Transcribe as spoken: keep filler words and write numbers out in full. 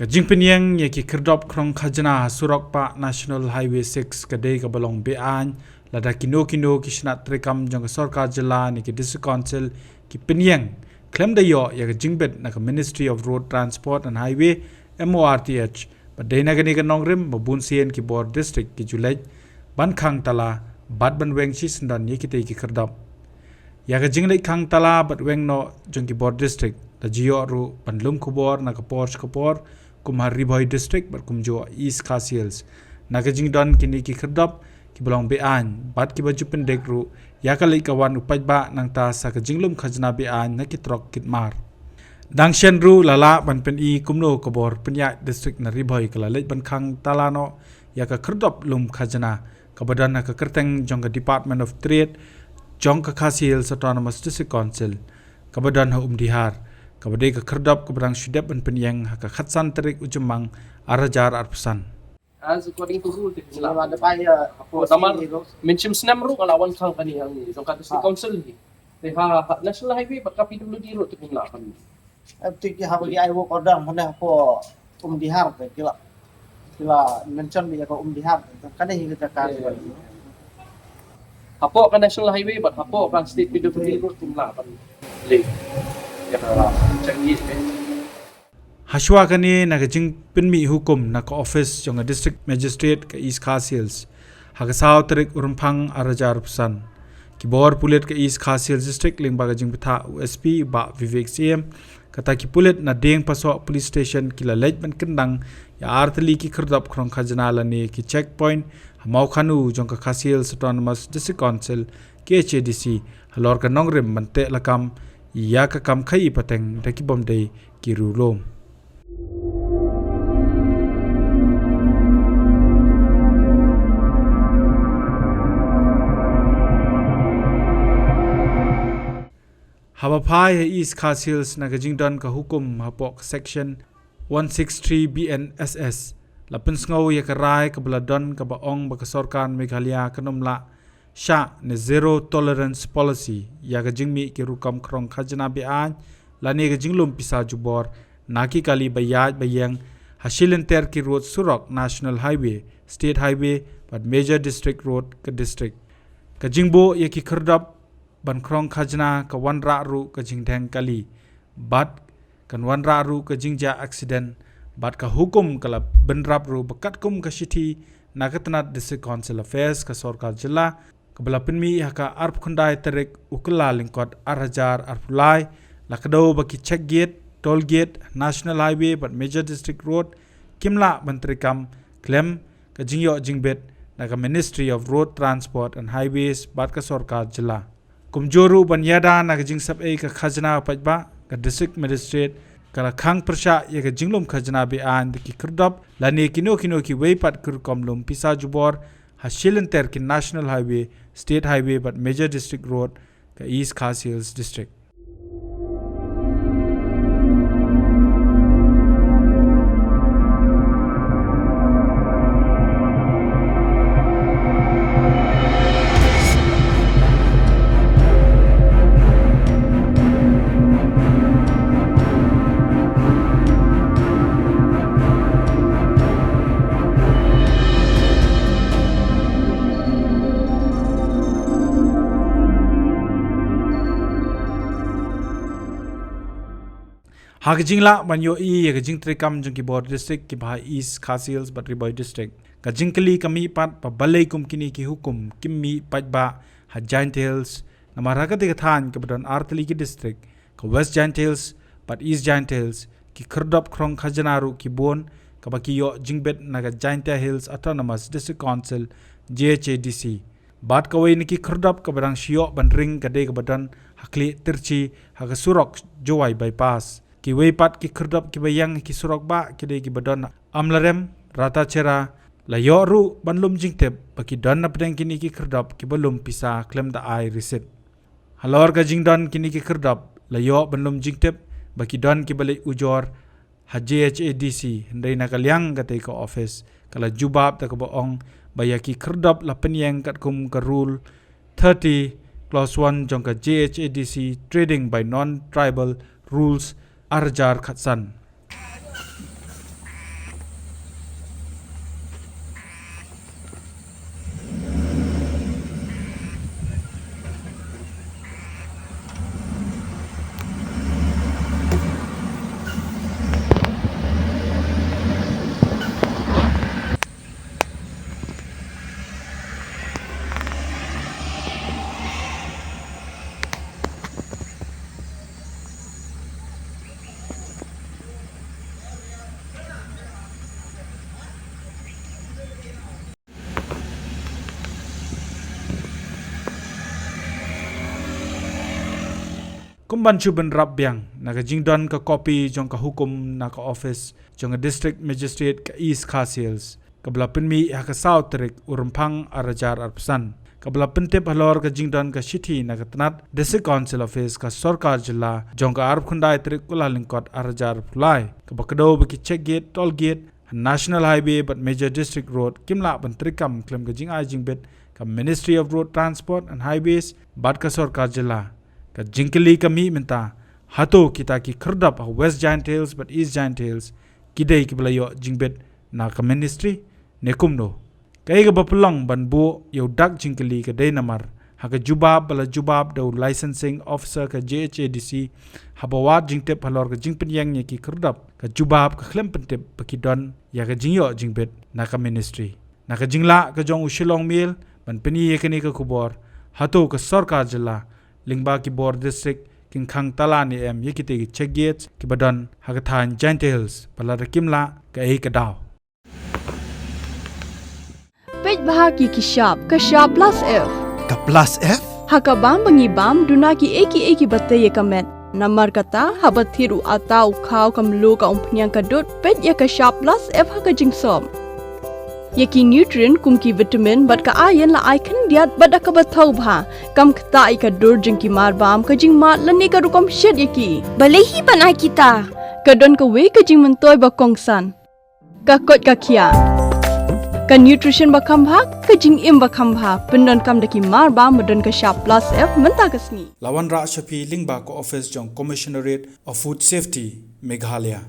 Ka jingpynïeng ïa ki khyrdop khrong khajna ha surok pah National Highway six ka dei kaba long beaiñ, lada kino kino ki shnat treikam jong ka sorkar jylla ne ki District Council ki pynïeng khlem da ïoh ïa ka jingbit na ka Ministry of Road Transport and Highway, M O R T H. Bad dei na kane ka nongrim ba bun sien ki bor district ki ju leit ban khang tala bad ban weng shisyndon ïa kitei ki khyrdop. Ïa ka jingleit khang tala bad weng noh jong ki bor district la ju ïoh ruh ban lum khubor na ka por sha ka por, kum ha Ri Bhoi District bad kumjuh East Khasi Hills. Na ka jingdon kine ki khyrdop kiba long beaiñ bad kiba ju pyndik ruh ïa ka leit ka wan u paidbah nangta sa ka jinglum khajna beaiñ na ki trok kit mar. Dang shen ruh la lah ban pyni kumno ka bor pynïaid district na Ri Bhoi ka la leit ban khang tala noh ïa ka khyrdop lum khajna kaba don ha ka kyrteng jong ka Department of Trade jong ka Khasi Hills Autonomous District Council, kaba don ha Umdihar, kaba dei ka khyrdop kaba dang shu dep ban pynïeng ha ka khatsan tarik u Jymmang ar hajar arphew san. As according to rule, te phin lah. Namar mynshim snem ruh nga la wan khang kane hangne jong ka District Council hi. Te ha, ha National Highway bad ka P W D ruh te phin lah kane. Em, te ki haba ki ai work order hangne hapoh Umdihar te ki la, ki la mention ïa ka Umdihar te. Kane hi ka jaka. Hapoh ka National Highway bad hapoh ka State P W D ruh te phin lah ban leh ïa ka jingïeit. Hashwa kane na ka jingpynmih hukum na ka office jong ka District Magistrate ka East Khasi Hills ha ka saw tarik u Rymphang ar hajar arphew san, ki bor pulit ka East Khasi Hills District lyngba ka jingbthah u S P Bah Vivek Syiem, kata ki pulit na Diengpasoh Police Station ki la leit ban kyndang ïa artylli ki khyrdop khrong khajna lane ki checkpoint ha Mawkhanu jong ka Khasi Hills Autonomous District Council, K H A D C, halor ka nongrim ban teh lakam ïa ka kam khaïi pateng da ki bym dei ki riewlum. Haba phai ha East Khasi Hills na ka jingdon ka hukum hapoh ka Section one six three B N S S, la pynsngew ïa ka rai kaba la don kaba ong ba ka sorkar Meghalaya kan ym lah shah ne zero tolerance policy ïa ka jingmih ki rukom khrong khajna beaiñ lane ka jinglum pisa jubor na ki kali ba ïaid ba ïeng ha shilynter ki road surok National Highway, State Highway bad Major District Road ka district. Ka jingbuh ïa ki khyrdop ban khrong khajna ka wanrah ruh ka jingdheng kali bad kan wanrah ruh ka jingjia accident, bad ka hukum ka la bynrap ruh ba katkum ka shithi na ka tnat District Council Affairs ka sorkar jylla, kaba la pynmih ha ka arphew khyndai tarik u Kyllalyngkot ar hajar arphew lai, la kdew ba ki check gate, toll gate, National Highway bad Major District Road kim lah ban treikam khlem ka jingïoh jingbit na ka Ministry of Road Transport and Highways bad ka sorkar jylla. Kumjuh ruh ban ïada na ka jingsep ei ka khajna u paidbah, ka District Magistrate ka la khang pyrshah ïa ka jinglum khajna beaiñ da ki khyrdop lane kino kino kiwei pat ki rukom lum pisa jubor ha shilynter ki National Highway, State Highway bad Major District Road ka East Khasi Hills District. Ha ka jinglah ban ïohi ïa ka jingtreikam jong ki bor district kiba ha East Khasi Hills bad Ri Bhoi District, ka jingkylli ka mih pat ba balei kum kine ki hukum kim mih paidbah ha Jaintia Hills, namar ha katei ka thaiñ kaba don artylli ki district, ka West Jaintia Hills bad East Jaintia Hills, ki khyrdop khrong khajna ruh ki bun, kaba ki ïoh jingbit na ka Jaintia Hills Autonomous District Council, J H A D C. Bad kawei na ki khyrdop kaba dang shu ïoh ban ring ka dei kaba don ha Khlieh Tirchi ha ka surok Jowai Bypass. Kiwei pat ki khyrdop kiba ïeng ha ki surok bah ki dei kiba don ha Amlarem, Ratacherra, la ïoh ruh ban lum jingtip ba ki don na pdeng kine ki khyrdop kiba lum pisa khlem da ai receipt. Halor ka jingdon kine ki khyrdop la ïoh ban lum jingtip ba ki don kiba leit ujor ha J H A D C, hynrei na ka liang katei ka office ka la jubab da kaba ong ba ïa ki khyrdop la pynïeng katkum ka Rule thirty, Clause one jong ka J H A D C Trading by Non-Tribal Rules ar hajar khatsan. Kum ban shu bynrap biang, na ka jingdon ka kopi jong ka hukum na ka office jong ka District Magistrate ka East Khasi Hills, kaba la pynmih ha ka saw tarik u Rymphang ar hajar arphew san, kaba la pyntip halor ka jingdon ka shithi na ka tnat District Council Office ka sorkar jylla jong ka arphew khyndai tarik u Kyllalyngkot ar hajar arphew lai, kaba kdew ba ki check gate, toll gate ha National Highway bad Major District Road kim lah ban treikam khlem ka jingai jingbit ka Ministry of Road Transport and Highways bad ka sorkar jylla. Ka jingkylli ka mih mynta, hato kita ki khyrdop ha West Jaintia Hills bad East Jaintia Hills ki dei kiba la ïoh jingbit na ka ministry ne kumno? Kaei kaba pynlong ban buh ïa u dak jingkylli ka dei namar ha ka jubab ba la jubab da u Licensing Officer ka J H A D C, haba wad jingtip halor ka jingpynïeng ïa ki khyrdop, ka jubab ka khlem pyntip ba ki don ïa ka jingïoh jingbit na ka ministry. Na ka jinglah ka jong u Shillong Mail ban pyni ïa kane ka khubor, hato ka sorkar jylla lyngba ki bor district kin khang tala ne em ïa kita ki check gates kiba don ha ka thaiñ Jaintia Hills, ba lada kim lah, kaei ka daw? Peit bha ki ki shap, ka shap plus F. Ka plus F? Ha ka bam ba ngi bam, duna kiei kiei kiba tei ïa ka met. Namar kata, haba thied u atta, u khaw, ka mluh, ka umphniang, ka dud, peit ïa ka shap plus F ha ka jingsop. Ïa ki nutrient kum ki vitamin bad ka iron la ai khyndiat bad da kaba thaw bha. Kam ktah ïa ka dur jong ki mar bam, ka jingmad lane ka rukom shet ïa ki. Balei hi ban ai kita? Ka don kawei ka jingmyntoi ba kongsan. Ka koit ka khiah. Ka nutrition ba kham bha, ka jingim ba kham bha. Pyndonkam da ki mar bam ba don ka shap plus F mynta ka sngi. La wanrah sha phi lyngba ka office jong Commissionerate of Food Safety, Meghalaya.